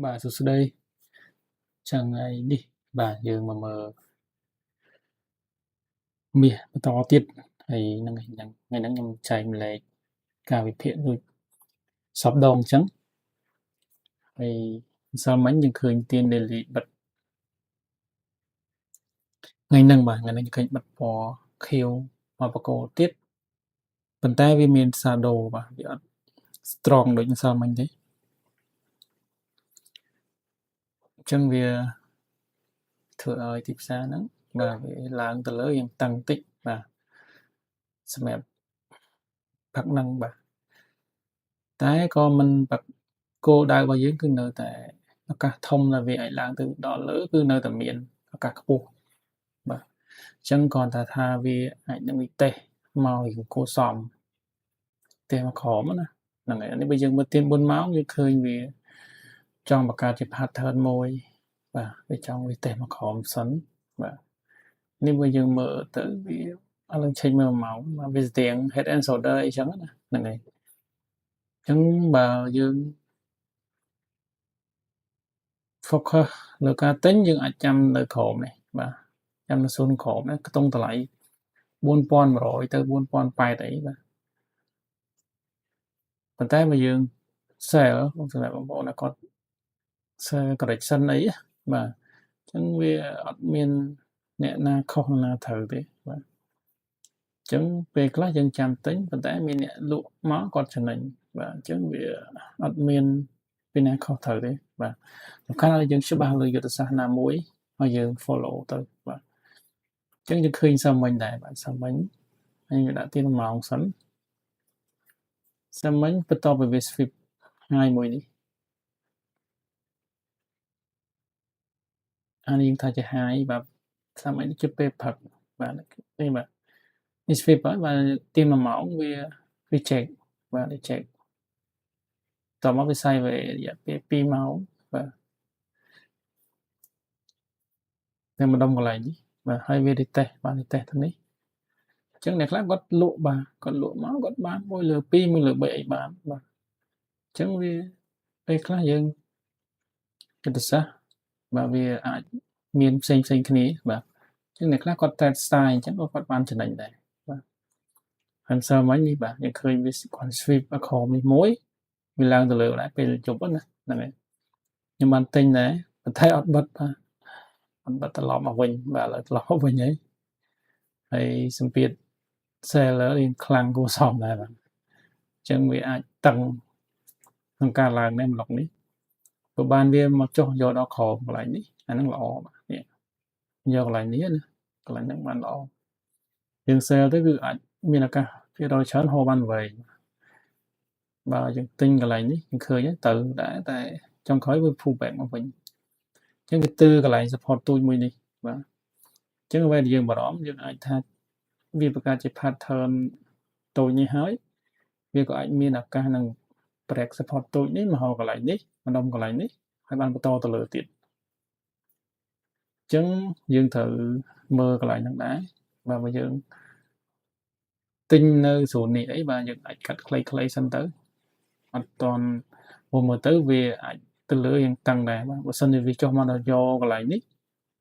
បាទសួស្តីចឹងថ្ងៃនេះបាទយើងមកមើលមាសបន្តទៀតហើយនឹងថ្ងៃហ្នឹងខ្ញុំចែកម្លែកការវិភាគដូចសពដងអញ្ចឹងហើយម្សិលមិញយើងឃើញទៀន daily បិទថ្ងៃហ្នឹងបាទថ្ងៃនេះឃើញបិទពណ៌ខៀវមកបកគោទៀតប៉ុន្តែវាមាន shadow បាទវាអត់ strong ដូចម្សិលមិញទេអញ្ចឹងវាធ្វើឲ្យទីផ្សារហ្នឹងបាទវាឡើងទៅលើយ៉ាងតឹងតិចបាទសម្រាប់ផឹកហ្នឹងបាទតែក៏មិនបាក់គោលដៅរបស់យើងគឺនៅតែឱកាសធំដែលវាអាចឡើងទៅដល់លើគឺនៅតែមានឱកាសខ្ពស់បាទអញ្ចឹងគ្រាន់តែថាវាអាចនឹងវិតេសមករៀងគួរសមទេមកក្រោមណាហ្នឹងហើយនេះបើយើងមើលទៀន4ម៉ោងយើងឃើញវាចង់បង្កើតជា pattern មួយបាទវាចង់វិតេសមកក្រោមសិនបាទនេះបើយើងមើលទៅវាឥឡូវឆែកមើល1ម៉ោងបាទវាស្ទៀង head and shoulder អីចឹងណាហ្នឹងហើយអញ្ចឹងបើយើង focus លើការទិញយើងអាចចាំនៅក្រោមនេះបាទចាំនៅសូនក្រោមនេះខ្ទង់តម្លៃ4100ទៅ4080អីបាទប៉ុន្តែបើយើង sell សម្រាប់បងប្អូនដែលគាត់ sell correction អីបាទអញ្ចឹងវាអត់មានអ្នកណាខុសណាត្រូវទេបាទអញ្ចឹងពេលខ្លះយើងចាំទិញប៉ុន្តែមានអ្នកលក់មកគាត់ចំណេញបាទអញ្ចឹងវាអត់មានពីណាខុសត្រូវទេបាទសំខាន់ឲ្យយើងច្បាស់លើយុទ្ធសាស្ត្រណាមួយហើយយើង follow ទៅបាទអញ្ចឹងយើងឃើញសាមិញដែរបាទសាមិញហើយដាក់ទី1ម៉ោងសិនសាមិញបន្ទាប់ពីវា sweep ថ្ងៃមួយនេះអានេះយើងថាជា high បាទសាមិញជាពេលព្រឹកបាទនេះបាទនេះ sweep ហើយបាទទី1ម៉ោងវា reject បាទ reject តមកវា sideways រយៈពេល2ម៉ោងបាទនៅម្ដុំកន្លែងនេះបាទហើយវា retest បាទ retest ទៅនេះអញ្ចឹងអ្នកខ្លះគាត់លក់បាទគាត់លក់មកគាត់បាន1លើ2 1លើ3អីបានបាទអញ្ចឹងវាពេលខ្លះយើងយុទ្ធសាស្ត្របាទវាអាចមានផ្សេងផ្សេងគ្នាបាទអញ្ចឹងអ្នកខ្លះគាត់ trade style អញ្ចឹងក៏គាត់បានចំណេញដែរបាទហើយម្សិលមិញនេះបាទយើងឃើញវាគាត់ sweep អក្រមនេះមួយវាឡើងទៅលើដែរពេលជប់ណាហ្នឹងហើយខ្ញុំបានទិញដែរប៉ុន្តែអត់បិទបាទអត់បិទត្រឡប់មកវិញបាទឥឡូវត្រឡប់មកវិញហើយហើយសម្ពាធ seller រៀងខ្លាំងគួរសមដែរបាទអញ្ចឹងវាអាចតឹងក្នុងការឡើងនេះម្លុកនេះបើបានវាមកចុះយកដល់ក្រោមកន្លែងនេះអាហ្នឹងល្អបាទនេះយកកន្លែងនេះណាកន្លែងហ្នឹងបានល្អយើង sell ទៅគឺអាចមានឱកាសភាគរយច្រើនហូរបានវែងបើយើងទិញកន្លែងនេះយើងឃើញទៅដែរតែចុងក្រោយវា pull back មកវិញអញ្ចឹងវាទើកន្លែង support ទូចមួយនេះបាទអញ្ចឹងអ្វីដែលយើងបារម្ភយើងអាចថាវាបង្កើតជា pattern តូចនេះហើយវាក៏អាចមានឱកាសនឹង break support តូចនេះមករកកន្លែងនេះម្ដុំកន្លែងនេះហើយបានបន្តទៅលើទៀតអញ្ចឹងយើងត្រូវមើលកន្លែងហ្នឹងដែរបាទបើយើងទិញនៅស្រូននេះអីបាទយើងអាចកាត់ខ្លីៗសិនទៅអត់តន់មើលទៅវាអាចទៅលើយ៉ាងតឹងដែរបាទបើសិនជាវាចុះមកដល់យកកន្លែងនេះ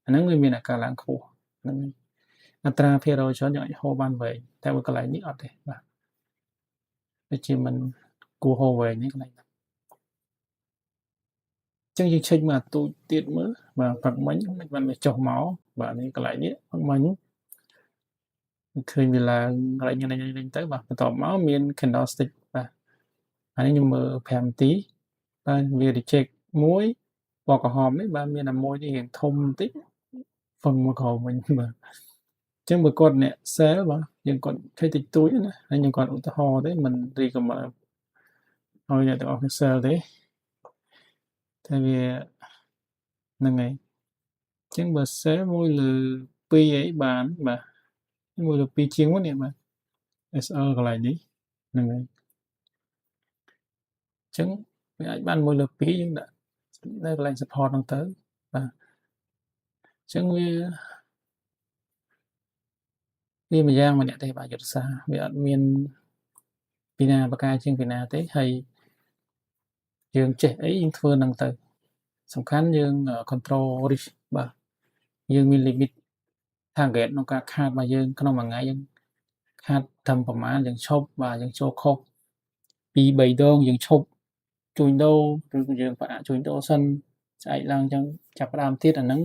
អាហ្នឹងវាមានអាការឡើងខ្ពស់ហ្នឹងអត្រាភាគរយច្រើនយើងអាចហូរបានវែងតែបើកន្លែងនេះអត់ទេបាទដូចជាមិនគួរហូរវែងនេះកន្លែងហ្នឹងចឹងយើងឆែកមើលអាទូចទៀតមើលបាទផឹកមិញមិនបានវាចុះមកបាទនេះកន្លែងនេះផឹកមិញឃើញវាឡើងកន្លែងនេះនេះទៅបាទបន្ទាប់មកមាន candlestick បាទអានេះខ្ញុំមើល5នាទីបាទវា reject មួយពណ៌ក្រហមនេះបាទមានតែមួយនេះរៀងធំបន្តិចហ្វឹងមកក្រោមវិញបាទអញ្ចឹងបើគាត់អ្នក sell បាទយើងគាត់ធ្វើតិចតួចណាហើយខ្ញុំគាត់ឧទាហរណ៍ទេមិន recommend ឲ្យអ្នកទាំងអស់គ្នា sell ទេតែវាហ្នឹងហើយអញ្ចឹងបើ sell 1លើ2អីបានបាទ1លើ2ជាងមកនេះបាទ SL កន្លែងនេះហ្នឹងហើយអញ្ចឹងវាអាចបាន1លើ2យើងដាក់នៅកន្លែង support ហ្នឹងទៅបាទអញ្ចឹងវាវាមួយយ៉ាងម្នាក់ទេបាទយុទ្ធសាស្ត្រវាអត់មានពីណាបកាជាងពីណាទេហើយយើងចេះអីយើងធ្វើហ្នឹងទៅ សំខាន់យើង control risk បាទយើងមាន limit target ក្នុងការខាតរបស់យើងក្នុងមួយថ្ងៃយើងខាតត្រឹមប្រមាណយើងឈប់បាទយើងចូលខុស2 3ដងយើងឈប់ជួញដូរឬយើងផ្អាកជួញដូរសិនស្អែកឡើងអញ្ចឹងចាប់ផ្ដើមទៀតអាហ្នឹង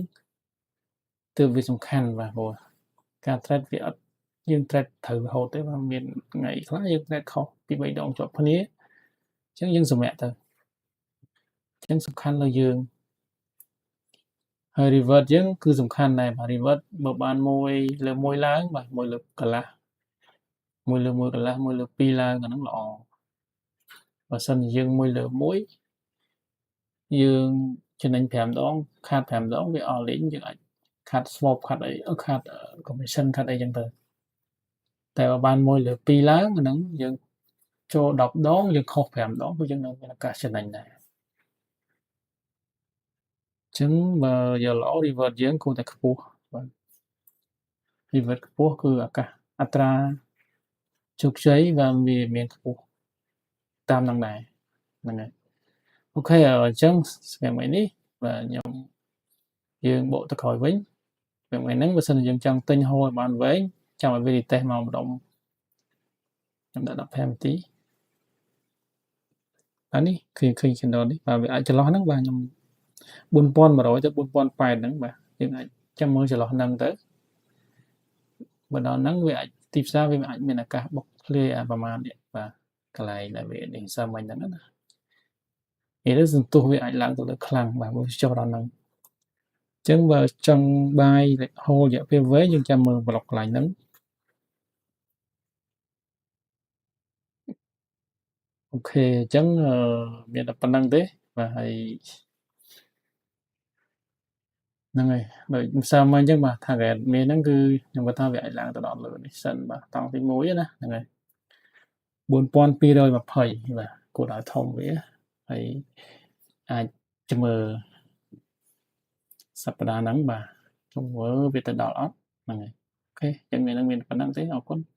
ទើបវាសំខាន់បាទព្រោះការ trade វាអត់យើង trade ត្រូវរហូតទេបាទមានថ្ងៃខ្លះយើង trade ខុសពី3ដងជាប់គ្នាអញ្ចឹងយើងសម្រាកទៅអញ្ចឹងសំខាន់លើយើងហើយ reward យើងគឺសំខាន់ដែរបាទ reward បើបាន1លើ1ឡើងបាទ1លើកន្លះ1លើ1កន្លះ1លើ2ឡើងអាហ្នឹងល្អបើសិនជាយើង1លើ1យើងចំណេញ5ដងខាត5ដងវាអស់លេងយើងអាចខាត swap ខាតអីខាត commission ខាតអីចឹងទៅតែបើបាន1លើ2ឡើងអាហ្នឹងយើងចូល10ដងយើងខុស5ដងគឺយើងនឹងមានឱកាសចំណេញដែរចឹងបើយកល្អ reward យើងគួរតែខ្ពស់បាទ reward ខ្ពស់គឺឱកាសអត្រាជោគជ័យបាទវាមានខ្ពស់តាមនឹងដែរហ្នឹងហើយ OK អញ្ចឹងសម្រាប់ថ្ងៃនេះបាទខ្ញុំយើងបកទៅក្រោយវិញសម្រាប់ថ្ងៃហ្នឹងបើសិនជាយើងចង់ទិញហូរឲ្យបានវែងចាំឲ្យវា retest មកម្ដុំខ្ញុំដាក់15នាទីបាទនេះឃើញឃើញ candle នេះបាទវាអាចចន្លោះហ្នឹងបាទខ្ញុំ4100ទៅ4080ហ្នឹងបាទយើងអាចចាំមើលចន្លោះហ្នឹងទៅបើដល់ហ្នឹងវាអាចទីផ្សារវាអាចមានឱកាសបុកធ្លាយអាប្រមាណនេះបាទកន្លែងដែលវានេះសាមញ្ញហ្នឹងណានេះទៅសន្ទុះវាអាចឡើងទៅលើខ្លាំងបាទវាចុះដល់ហ្នឹងអញ្ចឹងបើចង់ buy hold រយៈពេលវែងយើងចាំមើលប្លុកកន្លែងហ្នឹង OK អញ្ចឹងមានតែប៉ុណ្្នឹងទេបាទហើយហ្នឹងហើយដូចម្សិលមិញអញ្ចឹងបាទ target មានហ្នឹងគឺខ្ញុំគាត់ថាវាអាចឡើងទៅដល់លើនេះសិនបាទតង់ទី1ណាហ្នឹងហើយ4220បាទគោលដៅធំវាហើយអាចចាំមើលសប្តាហ៍ហ្នឹងបាទជុំមើលវាទៅដល់អត់ហ្នឹងហើយ OK អញ្ចឹងថ្ងៃហ្នឹងមានប៉ុណ្្នឹងទេអរគុណ។